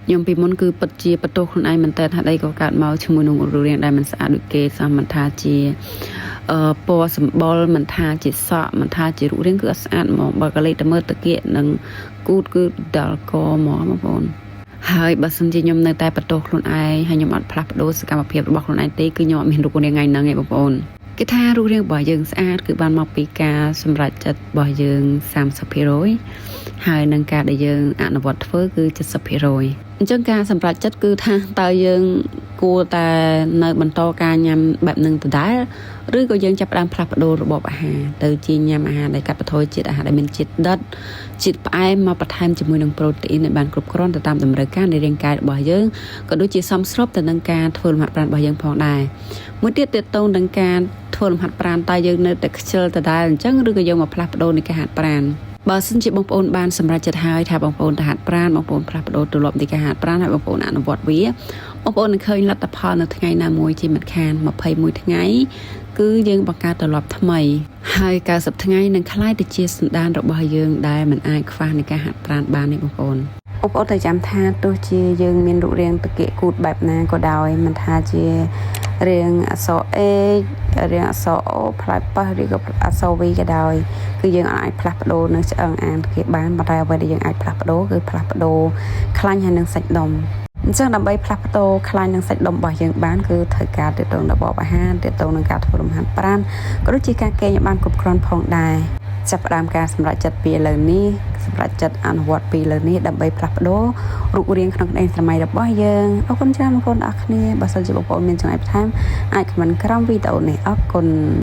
ខ្ញុំពីមុនគឺពិតជាបន្ទោសខ្លួនឯងមែនតើហេតុអីក៏កើតមកជាមួយនឹងរូបរាងដែលមិនស្អាតដូចគេសោះមិនថាជាអឺពណ៌សម្បុរមិនថាជាសក់មិនថាជារូបរាងគឺអត់ស្អាតហ្មងបើក៏លេចទៅមើលតាគៀកនិងគូតគឺដល់កហ្មងបងប្អូនហើយបើសិនជាខ្ញុំនៅតែបន្ទោសខ្លួនឯងហើយខ្ញុំអត់ផ្លាស់ប្ដូរសកម្មភាពរបស់ខ្លួនឯងទេគឺខ្ញុំអត់មានរូបរាងថ្ងៃហ្នឹងឯងបងប្អូនគេថារូបរាងរបស់យើងស្អាតគឺបានមកពីការសម្រេចចិត្តរបស់យើង30%ហើយនឹងការដែលយើងអនុវត្តធ្វើគឺ70%អញ្ចឹងការសម្រេចចិត្តគឺថាតើយើងគួរតែនៅបន្តការញ៉ាំបែបនឹងដដែលឬក៏យើងចាប់ផ្ដើមផ្លាស់ប្ដូររបបអាហារទៅជាញ៉ាំអាហារដែលកាត់បន្ថយជាតិអាហារដែលមានជាតិដិតជាតិផ្អែមមកបន្ថែមជាមួយនឹងប្រូតេអ៊ីនឲ្យបានគ្រប់គ្រាន់ទៅតាមតម្រូវការនៃរាងកាយរបស់យើងក៏ដូចជាសមស្របទៅនឹងការធ្វើលំហាត់ប្រាណរបស់យើងផងដែរមួយទៀតទាក់ទងនឹងការធ្វើលំហាត់ប្រាណតើយើងនៅតែខ្ជិលដដែលអញ្ចឹងឬក៏យើងមកផ្លាស់ប្ដូរនៃការហាត់ប្រាណបើសិនជាបងប្អូនបានសម្រេចចិត្តហើយថាបងប្អូនទៅហាត់ប្រាណបងប្អូនផ្លាស់ប្ដូរទម្លាប់នៃការហាត់ប្រាណហើយបងប្អូនអនុវត្តវាបងប្អូននឹងឃើញលទ្ធផលនៅថ្ងៃណាមួយជាមិនខាន21ថ្ងៃគឺយើងបង្កើតទម្លាប់ថ្មីហើយ90ថ្ងៃនឹងក្លាយទៅជាសន្តានរបស់យើងដែលមិនអាចខ្វះនៃការហាត់ប្រាណបានទេបងប្អូនបងប្អូនតែចាំថាទោះជាយើងមានរូបរាងតកៀកគូតបែបណាក៏ដោយមិនថាជារាងអក្សរ H រាងអក្សរ O ផ្លែប៉ះឬក៏អក្សរ V ក៏ដោយគឺយើងអាចផ្លាស់ប្ដូរនៅឆ្អឹងអានគេបានប៉ុន្តែអ្វីដែលយើងអាចផ្លាស់ប្ដូរគឺផ្លាស់ប្ដូរខ្លាញ់ហើយនឹងសាច់ដុំអញ្ចឹងដើម្បីផ្លាស់ប្ដូរខ្លាញ់និងសាច់ដុំរបស់យើងបានគឺត្រូវការទាក់ទងរបបអាហារទាក់ទងនឹងការធ្វើលំហាត់ប្រាណក៏ដូចជាការគេងឲ្យបានគ្រប់គ្រាន់ផងដែរចាប់ផ្ដើមការសម្រេចចិត្តពីឥឡូវនេះសម្រេចចិត្តអនុវត្តពីឥឡូវនេះដើម្បីផ្លាស់ប្ដូររូបរាងក្នុងក្តីស្រមៃរបស់យើងអរគុណច្រើនបងប្អូនអរគ្នាបើសិនជាបងប្អូនមានចម្ងល់បន្ថែមអាច comment ក្រោមវីដេអូនេះអរគុណ។